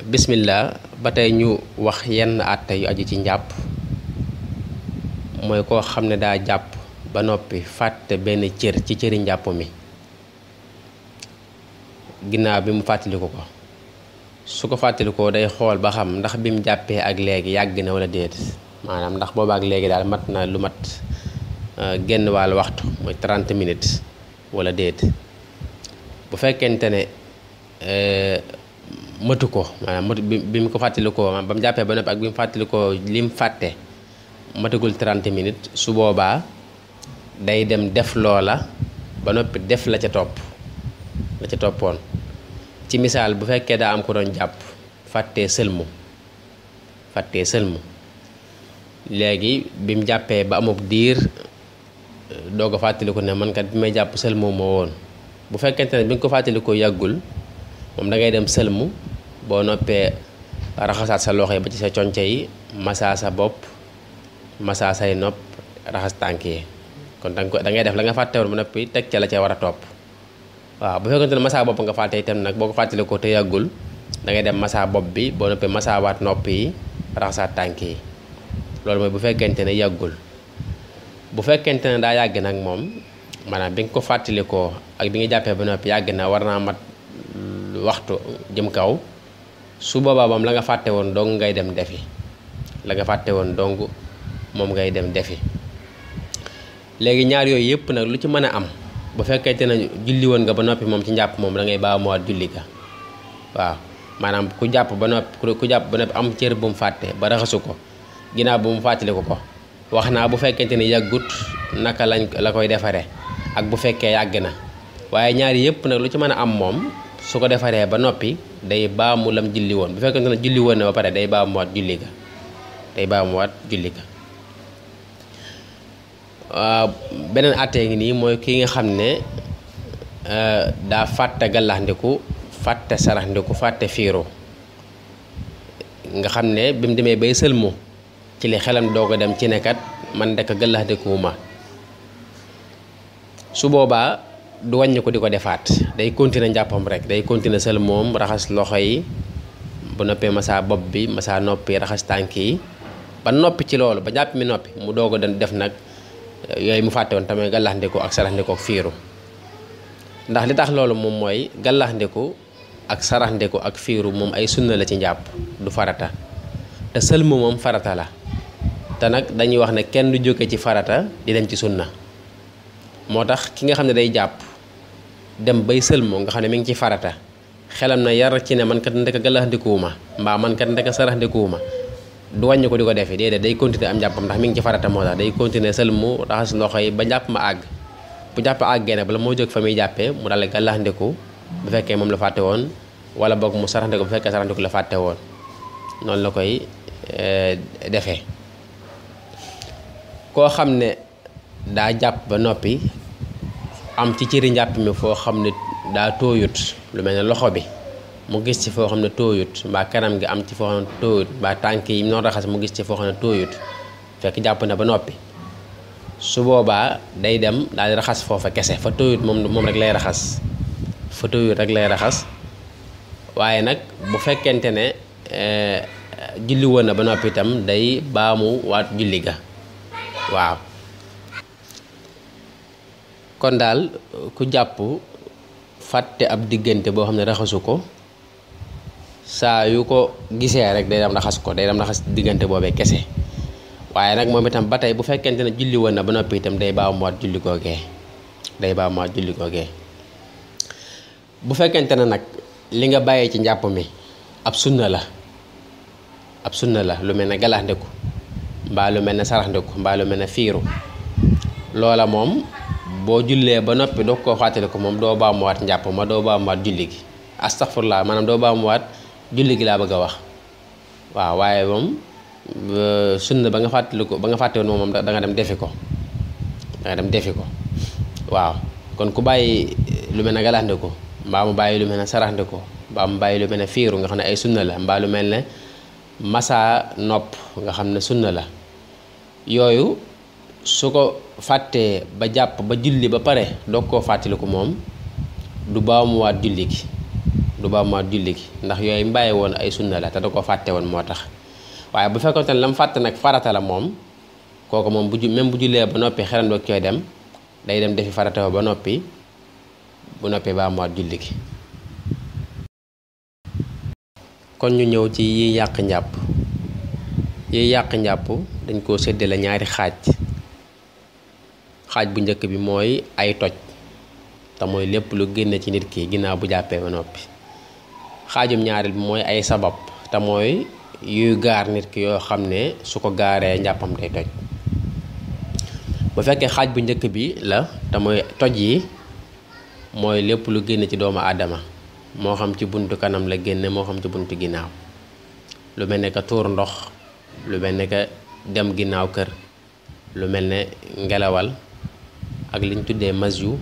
bismillah ba tey ñu wax yenn àtte yu aju ci njàpp mooy koo xam ne daa jàpp ba noppi fàtte benn cër ci cëri njàpp mi ginnaaw bi mu fàttaliku ko su ko fàttalikoo day xool ba xam ndax bi mu jàppee ak léegi yàgg na wala déet maanaam ndax booba ak léegi daal mat na lu mat genn wàllu waxtu mooy 30 minutes wala déet bu fekkente ne matu ko maanaam matu bi mu ko fàttalikoo ba mu jàppee ba noppi ak bi mu fàttalikoo lim fàtte matagul 30 minutes su boobaa day dem def loola ba noppi def la ca toppoon ci misaal bu fekkee daa am ko doon jàpp fàttee sëlmu léegi bi mu jàppee ba amub diir doog a fàttaliku ne man kat bi may jàpp sëlmu moo woon bu fekkente ne bi nga ko fàttalikoo yàggul moom da ngay dem sëlmu boo noppee raxasaat sa loxo yi ba ci sa conce yi masaa sa bopp masaa say nopp raxas tànk yi kon da ngay def la nga fàtte woon ba noppi teg ca la ca war a topp waaw bu fekkente ne masaa bopp nga fàtte itam nag boo ko fàttalikoo te yàggul da ngay dem masaa bopp bi boo noppee masaa waat nopp yi raxasaat tànk yi loolu mooy bu fekkente ne yàggul bu fekkente ne daa yàgg nag moom maanaam bi nga ko fàttalikoo ak bi nga jàppee ba noppi yàgg na war naa mat waxtu jëm kaw su boobaa moom la nga fàtte woon dong ngay dem defi moom ngay dem defi léegi ñaar yooyu yëpp nag lu ci mën a am bu fekkente ne julli woon nga ba noppi moom ci njàpp moom da ngay baamuwaat julli ga waaw maanaam ku jàpp ba noppi am cër bu mu fàtte ba raxasu ko ginnaaw bu mu fàttaliku ko wax naa bu fekkente ne yàggut naka la koy defaree ak bu fekkee yàgg na waaye ñaari yëpp nag lu ci mën a am moom su ko defaree ba noppi day baamu lam julli woon bu fekkente ne julli woon na ba pare day baamuwaat julli ga beneen àttee ngi nii mooy ki nga xam ne daa fàtte gallaxndiku fàtte saraxndiku fàtte fiiru nga xam ne bi mu demee bay sëlmu ci li xelam doo ko dem ci nekkat man ndekk gallaxndikuwuma su boobaa du wàññi ko di ko defaat day continuer njàppam rek day continuer sëlmoom raxas loxo yi bu noppee masaa bopp bi masaa noppi raxas tànk yi ba noppi ci loolu ba njàpp mi noppi mu doog a def nag yooyu mu fàtte woon tamit gallaxndiku ak saraxndiku ak fiiru ndax li tax loolu moom mooy gallaxndiku ak saraxndiku ak fiiru moom ay sunna la ci njàpp du farata te sëlmu moom farata la te nag dañuy wax ne kenn du jóge ci farata di dem ci sunna moo tax ki nga xam ne day jàpp dem bay sëlmu nga xam ne mi ngi ci farata xelam na yar ci ne man kat ndeka gallaxndikuwuma mbaa man kat ndeka saraxndikuwuma du wàññi ko di ko defee déedéet day continuer am njàppam ndax mi ngi ci farata moo tax day continuer sëlmu raxas loxo yi ba njàpp ma àgg bu jàpp àggee ne bala moo jóg fa muy jàppee mu daal gallaxndiku bu fekkee moom la fàtte woon wala boog mu saraxndiku bu fekkee saraxndiku la fàtte woon noonu la koy defee koo xam ne daa jàpp ba noppi am ci cëri njàpp mi foo xam ne daa tooyut lu mel ne loxo bi mu gis ci foo xam ne tooyut mbaa kanam gi am ci foo xam ne tooyut mbaa tànk yi noonu raxas mu gis ci foo xam ne tooyut fekk jàpp na ba noppi su boobaa day dem daal di raxas foofa kese fa tooyut moom rek lay raxas fa tooyut rek lay raxas waaye nag bu fekkente ne julli woon na ba noppi itam day baamu waat julli ga waaw kon daal ku jàpp fàtte ab diggante boo xam ne raxasu ko saa yu ko gisee rek day dem raxas ko day dem raxas diggante boobee kese waaye nag moom itam ba tey bu fekkente ne julli woon na ba noppi itam day baamuwaat julli googee bu fekkente ne nag li nga bàyyee ci njàpp mi ab sunna la lu mel ne galaxndiku mbaa lu mel ne saraxndiku mbaa lu mel ne fiiru loola moom boo jullee ba noppi doo ko fàttaliku moom doo baamuwaat njàpp ma doo baamuwaat julli gi astaghfirullah maanaam doo baamuwaat julli gi laa bëgg a wax waaw waaye moom sunna ba nga fàtte woon moom da nga dem defi ko waaw kon ku bàyyi lu mel ne galaxndiku mbaa mu bàyyi lu mel ne saraxndiku mbaa mu bàyyi lu mel ne fiiru nga xam ne ay sunna la mbaa lu mel ne masaa nopp nga xam ne sunna la yooyu su ko fàttee ba jàpp ba julli ba pare doog koo fàttaliku moom du baamuwaat julli gi du baamuwaat julli gi ndax yooyu mbàyyi woon ay sunna la te da ko fàtte woon moo tax. waaye bu fekkoon te ne la mu fàtte nag farata la moom kooku moom même bu jullee ba noppi xelam doog cooy dem day dem defi farata ba noppi bu noppee baamuwaat julli gi. kon ñu ñëw ci yi yàq njàpp. yi yàq njàpp dañ koo séddale ñaari xaaj bu njëkk bi mooy ay toj te mooy lépp lu génne ci nit ki ginnaaw bu jàppee ba noppi. xaajum ñaareel bi mooy ay sabab te mooy yuy gaar nit ki yoo xam ne su ko gaaree njàppam day toj. bu fekkee xaaj bu njëkk bi la te mooy toj yi mooy lépp lu génne ci doomu aadama moo xam ci buntu kanam la génne moo xam ci buntu ginnaaw, lu mel ne que tuur ndox, lu mel ne que dem ginnaaw kër, lu mel ne ngelawal ak liñ tuddee masyu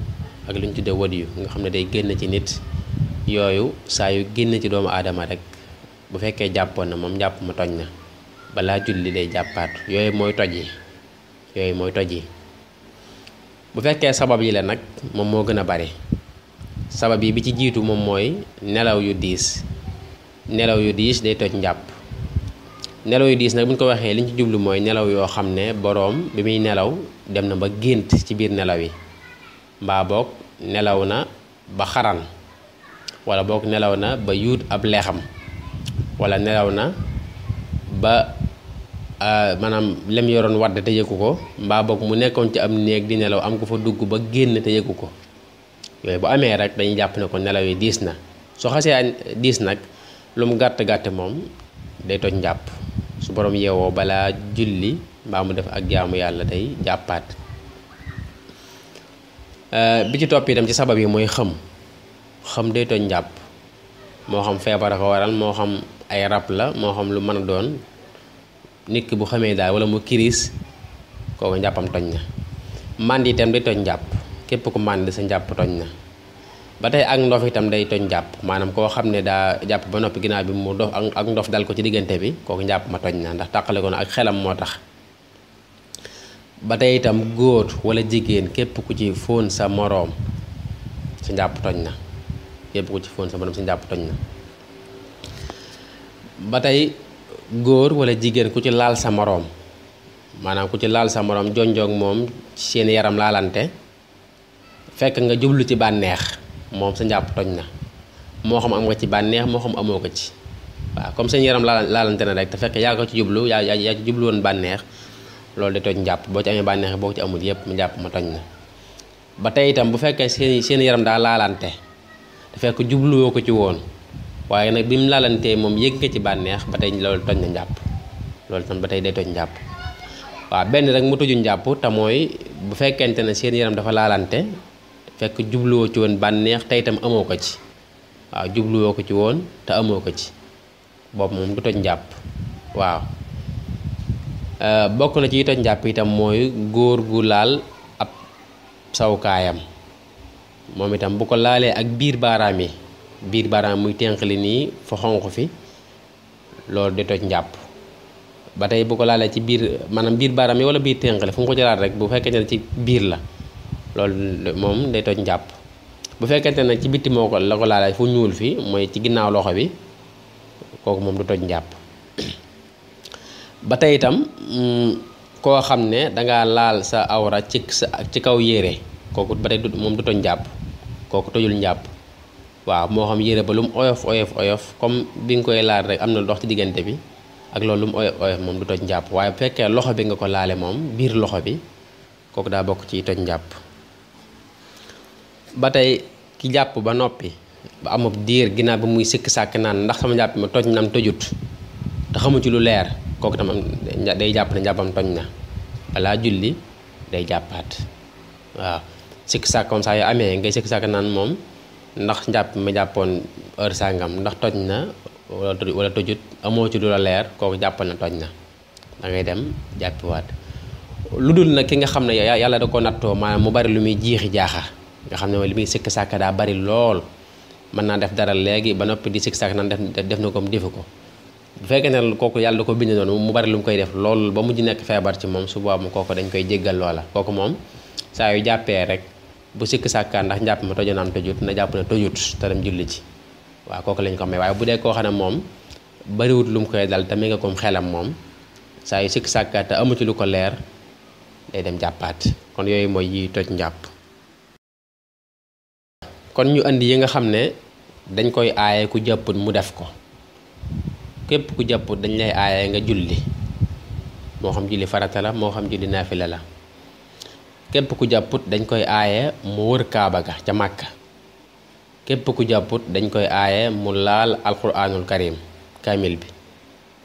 ak liñ tuddee wadiyu nga xam ne day génn ci nit. yooyu saa yu génn ci doomu aadama rek bu fekkee jàppoon na moom jàpp ma toj na balaa julli day jàppaatu. yooyu mooy toj yi bu fekkee sabab yi la nag moom moo gën a bari. sabab yi bi ci jiitu moom mooy nelaw yu diis day toj njàpp. nelaw yu diis nag bu ñu ko waxee liñ ci jublu mooy nelaw yoo xam ne boroom bi muy nelaw dem na ba gént ci biir nelaw yi, mbaa boog nelaw na ba xaran, wala boog nelaw na ba yuut ab leexam, wala nelaw na ba maanaam lem yoroon wadd te yëgu ko, mbaa boog mu nekkoon ci am néeg di nelaw am ko fa dugg ba génn te yëgu ko. yooyu bu amee rek dañuy jàpp ne ko nelaw yi diis na. soo xasee diis nag lu mu gàtt moom day toj njàpp. su borom yeewoo balaa julli mbaa mu def ak jaamu yàlla day jàppaat. bi ci topp itam ci sabab yi mooy xëm day toj njàpp, moo xam feebar a ko waral, moo xam ay rab la, moo xam lu mën a doon. nit ki bu xamee daal wala mu kiris kooku njàppam toj na. màndi itam day toj njàpp, képp ku màndi sa njàpp toj na. ba tey ak ndof itam day toj njàpp, maanaam koo xam ne daa jàpp ba noppi ginnaaw bi mu dof ak ndof dal ko ci diggante bi kooku njàpp ma toj na ndax tàqale ko na ak xelam moo tax. ba tey itam góor wala jigéen képp ku ci fóon sa moroom sa njàpp toj na. képp ku ci fóon sa moroom sa njàpp toj na. ba tey góor wala jigéen ku ci laal sa moroom, maanaam ku ci laal sa moroom jonjoog moom seen yaram laalante fekk nga jublu ci bànneex moom sa njàpp toj na. moo xam am nga ci bànneex moo xam amoo ko ci. waaw comme seen yaram laalante na rek te fekk yaa ko ci jublu yaa ci jublu woon bànneex, loolu de toj njàpp. boo ci amee bànneex boo ci amul yépp mu njàpp ma toj na. ba tey itam bu fekkee seen yaram daa laalante te fekk jubluwoo ko ci woon, waaye nag bi mu laalantee moom yëg nga ci bànneex, ba tey loolu toj na njàpp. loolu tam ba tey day toj njàpp. waaw benn rek mu toju njàpp te mooy bu fekkente ne seen yaram dafa laalante fekk jubluwoo ci woon bànneex te itam amoo ko ci. waaw jubluwoo ko ci woon te amoo ko ci, boobu moom du toj njàpp. waaw bokk na ci toj njàpp itam mooy góor gu laal ab sawukaayam, moom itam bu ko laalee ak biir baaraam yi, biir baaraam muy tenqali nii fa xonq fi, loolu di toj njàpp. ba tey bu ko laalee ci biir maanaam biir baaraam yi wala biir tenqali fu mu ko jëlaat rek bu fekkente ne ci biir la, loolu moom day toj njàpp. bu fekkente ne ci bitti moo ko la ko laalee fu ñuul fi mooy ci ginnaaw loxo bi, kooku moom du toj njàpp. ba tey itam koo xam ne dangaa laal sa awra ci kaw yére, kooku ba tey moom du toj njàpp, kooku tojul njàpp. waaw moo xam yére ba lu mu oyof comme bi nga koy laal rek am na dox ci diggante bi ak loolu lu mu oyof moom du toj njàpp. waaye bu fekkee loxo bi nga ko laale moom biir loxo bi, kooku daa bokk ci toj njàpp. ba tey ki jàpp ba noppi ba amub diir ginnaaw bi muy sikk sàkk naan ndax sama njàpp ma toj nam tojut te xamu ci lu leer, kooku tam day jàpp ne njàppam toj na balaa julli day jàppaat. waaw sikk sàkk comme ça yu amee ngay sikk sàkk naan moom ndax njàpp ma jàppoon heure sàngam ndax toj na wala tojut, amoo ci lu la leer, kooku jàppal na toj na, da ngay dem jàppiwaat. lu dul nag ki nga xam ne yàlla da ko nattoo maanaam mu bari lu muy jiixi jaaxa, nga xam ne mooy li muy sikk sàkk daa bari lool, mën naa def dara léegi ba noppi di sikk sàkk naan def na ko mu defu ko. bu fekkee ne kooku yàlla da ko bind noonu mu bari lu mu koy def lool ba mujj nekk feebar ci moom, su boobu kooku dañ koy jéggal loola. kooku moom saa yu jàppee rek bu sikk sàkkaan ndax njàpp ma tojo naam tojut na jàpp ne tojut te dem julli ci. waaw kooku lañ ko may. waaye bu dee koo xam ne moom bariwut lu mu koy dal te mi nga kom xelam moom saa yu sikk sàkkaat te amu ci lu ko leer day dem jàppaat. kon yooyu mooy yi toj njàpp. kon ñu indi yi nga xam ne dañ koy aaye ku jàpput mu def ko. képp ku jàpput dañ lay aaye nga julli, moo xam julli farata la moo xam julli naafila la. képp ku jàpput dañ koy aaye mu wër kaaba ga ca Màkka. képp ku jàpput dañ koy aaye mu laal alquranul karim kaamil bi,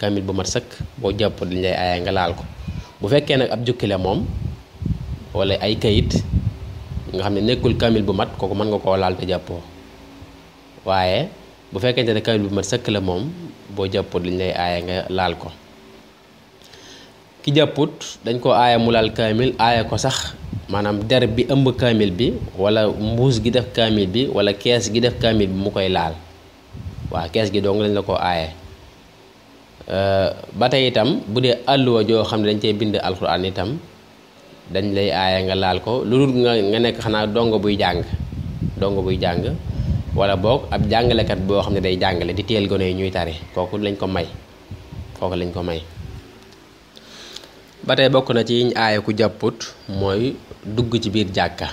kaamil bu mat sëkk boo jàpput dañ lay aaye nga laal ko. bu fekkee nag ab jukki la moom wala ay kayit nga xam ne nekkul kaamil bu mat, kooku mën nga koo laal te jàppoo. waaye bu fekkente ne kaamil bu mat sëkk la moom boo jàpput dañ lay aaye nga laal ko. ki jàpput dañ ko aaye mu laal kaamil, aaye ko sax maanaam der bi ëmb kaamil bi wala mbuus gi def kaamil bi wala kees gi def kaamil bi mu koy laal. waaw kees gi dong lañ la ko aaye. ba tey itam bu dee àlluwa joo xam ne dañ cey bind alxuraan itam dañ lay aaye nga laal ko, lu dul nga nekk xanaa dongo buy jàng wala boog ab jàngalekat boo xam ne day jàngale di teel gone yi ñuy tari, kooku lañ ko may. ba tey bokk na ci yiñ aaye ku jàpput mooy dugg ci biir jàkka.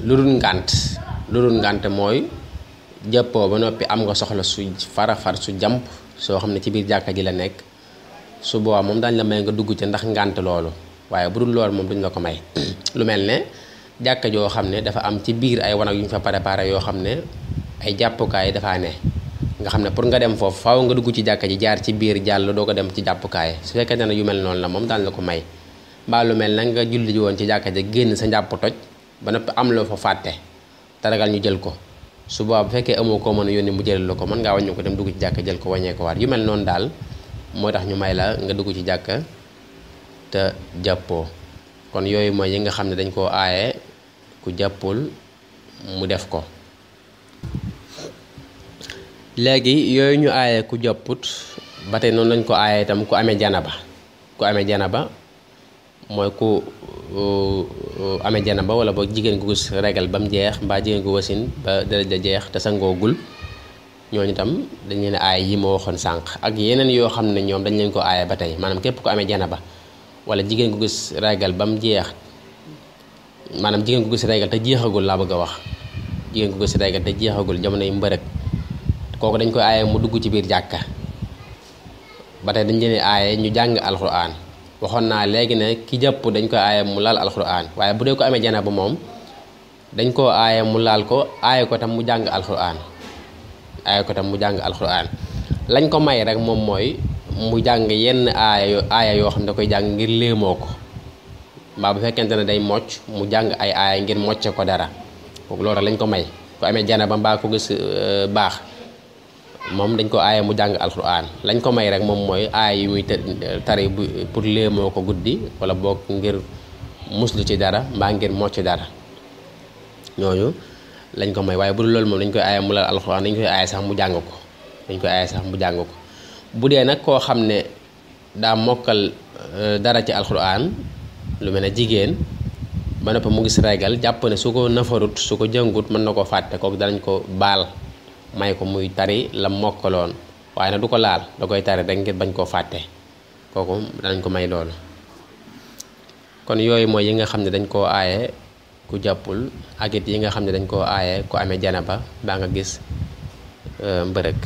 lu dul ngànt mooy jàppoo ba noppi am nga soxla su farafar su jàmp soo xam ne ci biir jàkka ji la nekk, su boobaa moom dañ la may nga dugg ci ndax ngànt loolu. waaye bu dul loolu moom duñ la ko may. lu mel ne jàkka joo xam ne dafa am ci biir ay wanag yu ñu fa préparé yoo xam ne ay jàppukaay dafaa ne, nga xam ne pour nga dem foofu faaw nga dugg ci jàkka ji jaar ci biir jàll doo ko dem ci jàppukaay. su fekkente ne yu mel noonu la moom daal la ko may. mbaa lu mel na nga julli ji woon ci jàkka ji génn sa njàpp toj ba noppi am loo fa fàtte te ragal ñu jël ko, su boobaa bu fekkee amoo koo mën a yónni mu jëlal la ko, mën ngaa wàññi ko dem dugg ci jàkka jël ko wàññee ko waat. yu mel noonu daal moo tax ñu may la nga dugg ci jàkka te jàppoo. kon yooyu mooy yi nga xam ne dañ koo aaye ku jàppul mu def ko. léegi yooyu ñu aaye ku jàpput ba tey noonu lañ ko aaye itam ku amee janaba mooy ku amee janaba wala boog jigéen gu gis regal ba mu jeex mbaa jigéen gu wasin ba dara ja jeex te sangoogul, ñooñu itam dañ leen aay yi ma waxoon sànq ak yeneen yoo xam ne ñoom dañ leen ko aaye ba tey. maanaam képp ku amee janaba wala jigéen gu gis regal ba mu jeex, maanaam jigéen gu gis regal te jeexagul laa bëgg a wax, jigéen gu gis regal te jeexagul jamono yi mbërëg, kooku dañ koy aaye mu dugg ci biir jàkka. ba tey dañ leen aaye ñu jàng alxuraan. waxoon naa léegi ne ki jàpp dañ koy aaye mu laal alxuraan, waaye bu dee ko amee janaba moom dañ koo aaye mu laal ko, aaye ko tam mu jàng alxuraan. lañ ko may rek moom mooy mu jàng yenn aaya yoo xam ne da koy jàng ngir léemoo ko, mbaa bu fekkente ne day mocc mu jàng ay aaya ngir mocce ko dara, kooku loolu lañ ko may. ku amee janaba mbaa ko gis baax moom dañ ko aaye mu jàng alxuraan. lañ ko may rek moom mooy aaya yu muy tari pour léemoo ko guddi wala boog ngir muslu ci dara mbaa ngir mocc dara, ñooñu lañ ko may. waaye bu dul loolu moom dañ koy aaye mu laal alxuraan, dañ koy aaye sax mu jàng ko. bu dee nag koo xam ne daa mokkal dara ci alxuraan, lu mel ne jigéen ba noppi mu gis regal jàpp ne su ko nafarut su ko jàngut mën na koo fàtte, kooku danañ ko baal may ko muy tari la mokkaloon, waaye nag du ko laal, da koy tari rek ngir bañ koo fàtte, kooku danañ ko may loolu. kon yooyu mooy yi nga xam ne dañ koo aaye ku jàppul, ak it yi nga xam ne dañ koo aaye ku amee janaba baa nga gis mbërëg.